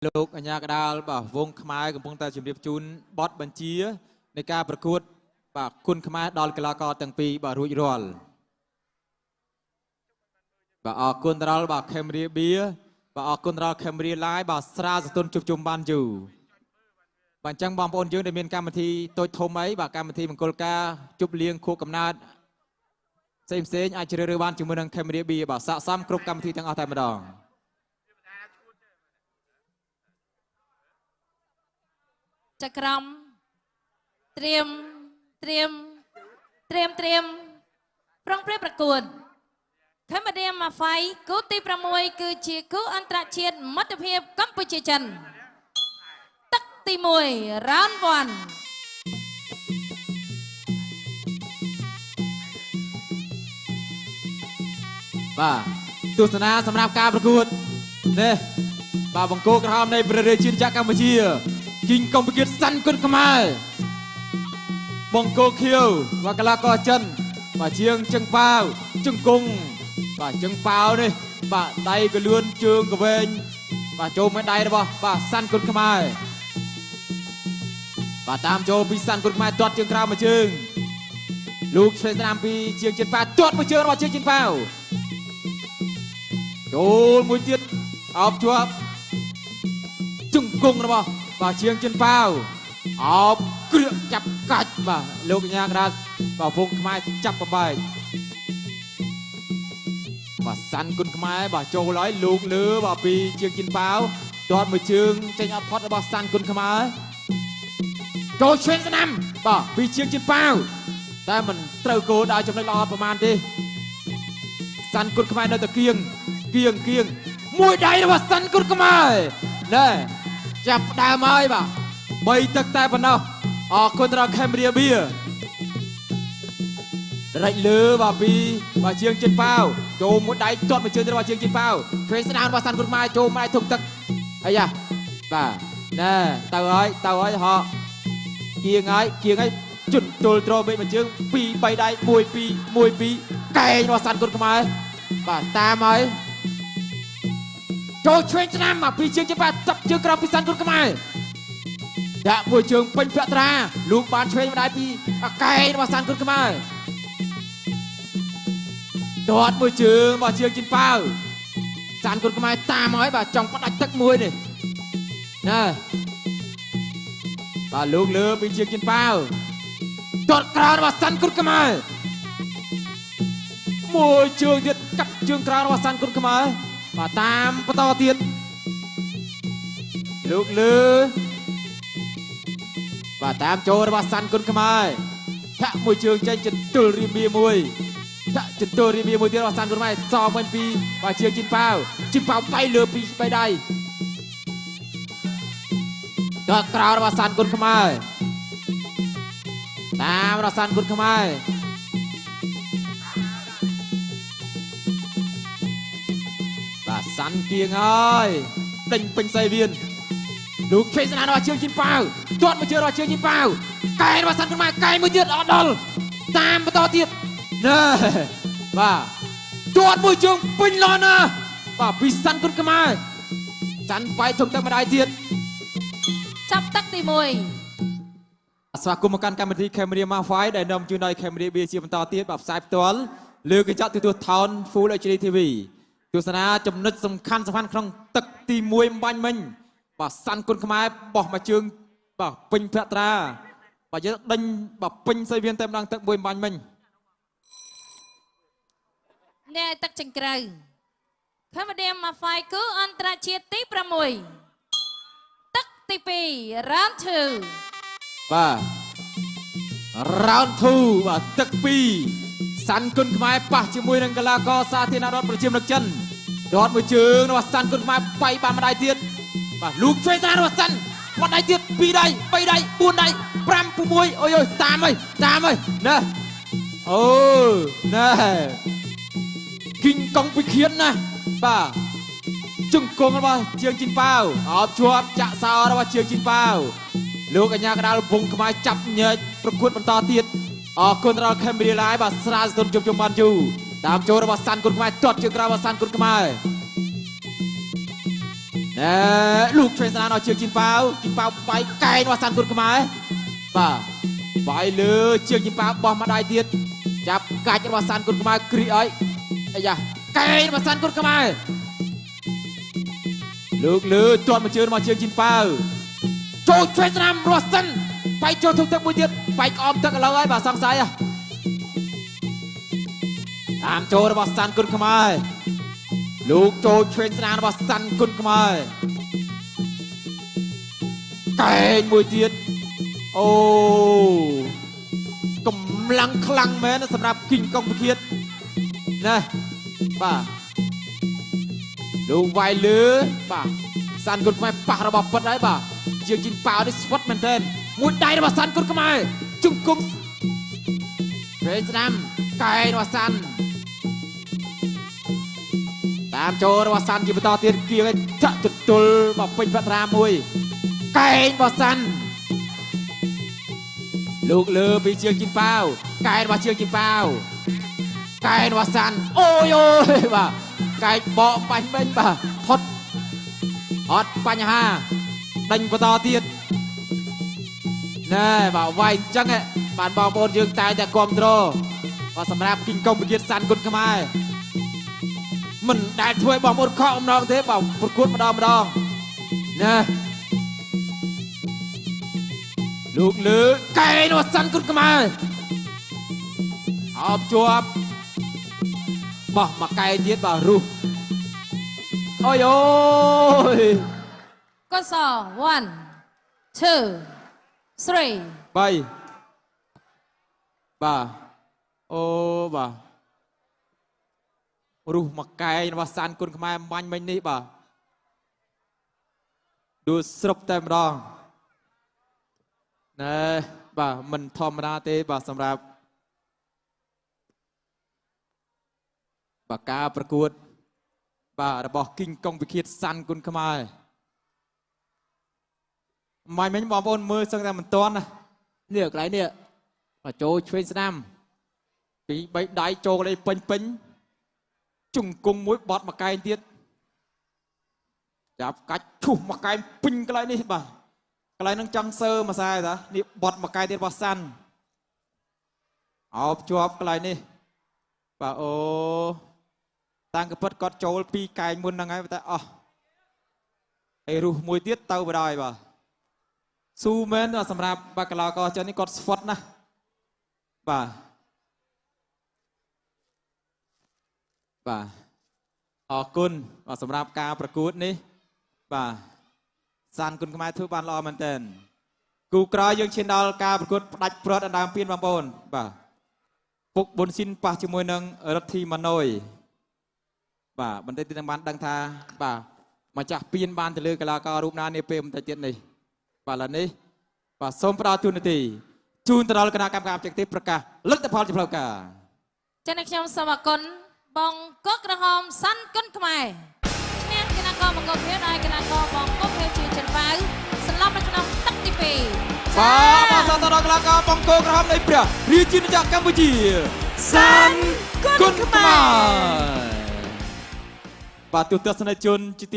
លោកអញ្ញាកដាលបាទវងខ្មែរកំពុងតែជម្រាបជូនបទបញ្ជានៃការប្រកួតបាទគុណខ្មែរដល់កីឡាករទាំងពីរបាទរួចរាល់បាទអរគុណដល់បាទខេមរាបៀបាទអរគុណដល់ខេមរាឡាយបាទស្រាសតុនជួបជុំបានយូរបាទអញ្ចឹងបងប្អូនយើងដែលមានកម្មវិធីតូចធំអីបាទកម្មវិធីមង្គលការជប់លៀងខួបកំណើតផ្សេងផ្សេងអាចជ្រើសរើសបានជាមួយនឹងខេមរាបៀបាទស័ក្តិសមគ្រប់កម្មវិធីទាំងអស់តែម្ដងចក្រមត្រៀមត្រៀមត្រៀមត្រៀមប្រុងព្រាបប្រកួតខេមរាម៉ាហ្វៃគូទី6គឺជាគូអន្តរជាតិមិត្តភាពកម្ពុជាចិនទឹកទី1 round 1បាទទស្សនាសម្រាប់ការប្រកួតនេះបាទបង្គោលក្រហមនៃព្រះរាជាណាចក្រកម្ពុជាគីងកុំពគៀតសាន់គុណខ្មែរបង្គោលខៀវបាទកីឡាករចិនបាទជាងជឹងប៉ាវជង្គង់បាទជឹងប៉ាវនេះបាទដៃក៏លឿនជើងក៏វែងបាទចូលមួយដៃរបស់បាទសាន់គុណខ្មែរបាទតាមចូលពីសាន់គុណខ្មែរទាត់ជើងក្រៅមួយជើងលោកឆ្វេងស្ដាំពីជាងចិនប៉ាទាត់មួយជើងរបស់ជាងចិនប៉ាវចូលមួយទៀតអោបជាប់ជង្គង់របស់បាទជាងចិនប៉ាវអោបគ្រឿកចាប់កាច់បាទលោកកញ្ញាក្រាតបាទវងខ្មែរចាប់បំបែកបាទសាន់គុណខ្មែរបាទចូលហើយលោកលើបាទពីជាងចិនប៉ាវទាត់មួយជើងចេញអត់ផុតរបស់សាន់គុណខ្មែរចូលឆ្វេងស្ដាំបាទពីជាងចិនប៉ាវតែមិនត្រូវគោលដល់ចំណុចល្អប្រហែលទេសាន់គុណខ្មែរនៅតែគៀងគៀងគៀងមួយដៃរបស់សាន់គុណខ្មែរណែចាប់ដើមហើយបាទ3ទឹកតែប៉ុណ្ណោះអរគុណដល់ខេមរាបៀរែកលើបាទពីបាទជាងចិនប៉ាវចូលមួយដៃទាត់មួយជើងរបស់ជាងចិនប៉ាវឆ្វេងស្ដាំរបស់សាន់គុណខ្មែរចូលមួយដៃធំទឹកអាយ៉ាបាទណែទៅហើយទៅហើយហកគៀងហើយគៀងហើយជន់ទល់ត្រមេមួយជើង2 3ដៃ1 2 1 2កែងរបស់សាន់គុណខ្មែរបាទតាមហើយចូលឆ្វេងស្ដាំមកពីជើងចិនប៉ាវតាប់ជើងក្រោមពីសាន់គុណខ្មែរដាក់មួយជើងពេញភក្ត្រាលោកបានឆ្វេងម្ដាយពីកែងរបស់សាន់គុណខ្មែរទាត់មួយជើងរបស់ជើងចិនប៉ាវសាន់គុណខ្មែរតាមហើយបាទចង់ផ្ដាច់ទឹកមួយនេះណាបាទលោកលើពីជើងចិនប៉ាវទាត់ក្រោមរបស់សាន់គុណខ្មែរមួយជើងទៀតកាប់ជើងក្រោមរបស់សាន់គុណខ្មែរបាទតាមបន្តទៀតលោកលើបាទតាមចូលរបស់សាន់គុណខ្មែរធាក់មួយជើងចេញចន្ទុលរាមាមួយធាក់ចន្ទុលរាមាមួយទៀតរបស់សាន់គុណខ្មែរសវិញពីបាទជើងចិនប៉ាវចិនប៉ាវបៃលើពីបៃដៃដល់ក្រោរបស់សាន់គុណខ្មែរតាមរបស់សាន់គុណខ្មែរបាទសាន់គៀងហើយដេញពេញសៃវៀនលោកឆ្វេងស្ដាំរបស់ជើងចិនប៉ាវទាត់មួយជើងរបស់ជើងចិនប៉ាវកែរបស់សាន់គុណខ្មែរកែមួយទៀតអត់ដល់តាមបន្តទៀតណែបាទទាត់មួយជើងពេញឡណាបាទពីសាន់គុណខ្មែរសាន់បាយធំទឹកម្ដាយទៀតចាប់ទឹកទី1ស្វាគមន៍មកកាន់កម្មវិធីខេមរាម៉ាហ្វៃដែលនាំជូនដោយខេមរាបៀជាបន្តទៀតបាទផ្សាយផ្ទាល់លើកញ្ចក់ទូរទស្សន៍ Town Full HD TV ទស្សនាចំណុចសំខាន់សំខាន់ក្នុងទឹកទី1បាញ់មិញបាទសាន់គុណខ្មែរបោះមួយជើងបាទពេញភក្ត្រាបាទយើងដេញបាទពេញសៃវៀនតែម្ដងទឹកមួយបាញ់មិញអ្នកទឹកចង្ក្រៅខេមរាម៉ាហ្វៃគូអន្តរជាតិទី6ទឹកទី2 round 2បាទ round 2បាទទឹក2សាន់គុណខ្មែរប៉ះជាមួយនឹងកីឡាករសាធារណរដ្ឋប្រជាមានិតចិនរត់មួយជើងរបស់សាន់គុណខ្មែរបាយបានម្ដាយទៀតបាទលោកឆ្វេងស្ដាំរបស់សាន់ម្ដាយទៀត2ដៃ3ដៃ4ដៃ5 6អូយអូយតាមហើយតាមហើយណែអូណែគីងកង់ពិឃាតណាបាទជង្គង់របស់ជើងជីនប៉ាវអោបជាប់ចាក់សោរបស់ជើងជីនប៉ាវលោកអញ្ញាកដាលវងខ្មែរចាប់ញែកប្រកួតបន្តទៀតអរគុណដល់ខេមរាឡាយបាទស្រាសទុនជុំជុំបានយូរតាមចូលរបស់សាន់គុណខ្មែរទាត់ជើងក្រៅរបស់សាន់គុណខ្មែរ ណែលោកឆ្វេងស្ដានដល់ជើងជីនប៉ាវជីនប៉ាវបាយកែងរបស់សាន់គុនខ្មែរបាទបាយលើជើងជីនប៉ាវបោះមកដៃទៀតចាប់កាច់របស់សាន់គុនខ្មែរគ្រីអីអាយ៉ាកែងរបស់សាន់គុនខ្មែរលើកលើទាត់មួយជើងរបស់ជើងជីនប៉ាវចូលឆ្វេងស្ដាំរស់សិនបែកចូលធុងទឹកមួយទៀតបែកក្អមទឹកឥឡូវហើយបាទសង្ស័យតាមចូលរបស់សាន់គុនខ្មែរលោកចូលឆ្វេងស្ដាំរបស់សាន់គុនខ្មែរកែងមួយទៀតអូកម្លាំងខ្លាំងមែនសម្រាប់គីងកុងពិឃាតណាបាទលោកវាយលើបាទសាន់គុនខ្មែរប៉ះរបស់ពិតហើយបាទជាងជីនប៉ាវនេះស្វិតមែនទែនមួយដៃរបស់សាន់គុនខ្មែរជង្គង់ឆ្វេងស្ដាំកែងរបស់សាន់តាមចូលរបស់សាន់ជាបន្តទៀតគៀងឲ្យចាក់ទទល់មកពេញវត្រាមួយកែងរបស់សាន់លោកលើពីជើងជីនប៉ាវកែងរបស់ជើងជីនប៉ាវកែងរបស់សាន់អូយអូយបាទកែងបកបាញ់វិញបាទផុតអត់បញ្ហាដេញបន្តទៀតណែបាទវាយអញ្ចឹងបានបងប្អូនយើងតែតែគ្រប់គ្រងបាទសម្រាប់គីងកុងវិជាតិសាន់គុនខ្មែរមិនដែលធ្វើឲ្យបងប្អូនខកអំណងទេបាទប្រកួតម្ដងម្ដងណាលោកលើកែនោះសាន់គុនខ្មែរអោបជាប់បោះមកកែទៀតបាទរុះអូយអូយកស1 2 3 3បាទអូបាទរុះមកកែងរបស់សាន់គុនខ្មែរមាញ់មិញនេះបាទដួលស្រុបតែម្ដងណែបាទមិនធម្មតាទេបាទសម្រាប់បាទការប្រកួតបាទរបស់គីងកុងវិឃាតសាន់គុនខ្មែរមាញ់មិញបងប្អូនមើលសឹងតែមិនទាន់ណានេះកន្លែងនេះបាទចូលឆ្វេងស្ដាំពី3ដៃចូលកន្លែងពេញពេញជង្គង់មួយបត់មកកែងទៀតចាប់កាច់ឈុះមកកែងពេញកន្លែងនេះបាទកន្លែងហ្នឹងចង់សើមួយខ្សែតានេះបត់មកកែងទៀតរបស់សាន់អោបជាប់កន្លែងនេះបាទអូតាំងកពិតគាត់ចូលពីរកែងមុនហ្នឹងហើយតែអស់ហើយរុះមួយទៀតទៅបដ ாய் បាទស៊ូមែនសម្រាប់បាកឡាករចិននេះគាត់ស្វិតណាស់បាទបាទអរគុណបាទសម្រាប់ការប្រកួតនេះបាទសាន់គុនខ្មែរធ្វើបានល្អមែនទែនគូក្រោយយើងឈានដល់ការប្រកួតផ្ដាច់ព្រាត់អណ្ដើមពៀនបងប្អូនបាទពុកប៊ុនស៊ីនប៉ះជាមួយនឹងរដ្ឋីម៉ាណូយបាទបន្តិចទៀតនឹងបានដឹងថាបាទម្ចាស់ពៀនបានទៅលើកីឡាកររូបណានាពេលបន្តិចទៀតនេះបាទឥឡូវនេះបាទសូមផ្ដល់ទូនាទីជូនទៅដល់គណៈកម្មការបច្ចេកទេសប្រកាសលទ្ធផលជាផ្លូវការចា៎អ្នកខ្ញុំសូមអរគុណបងកក្រហមសាន់គុនខ្មែរឈ្នះគណៈករបង្គោលខៀវដោយកីឡាករបង្គោលខៀវជាចិនប៉ាវសន្លប់នៅក្នុងទឹកទី2បាទបាទសូមដល់កីឡាករបង្គោលក្រហមនៃព្រះរាជាណាចក្រកម្ពុជាសាន់គុនខ្មែរបាទទស្សនិកជនជាទី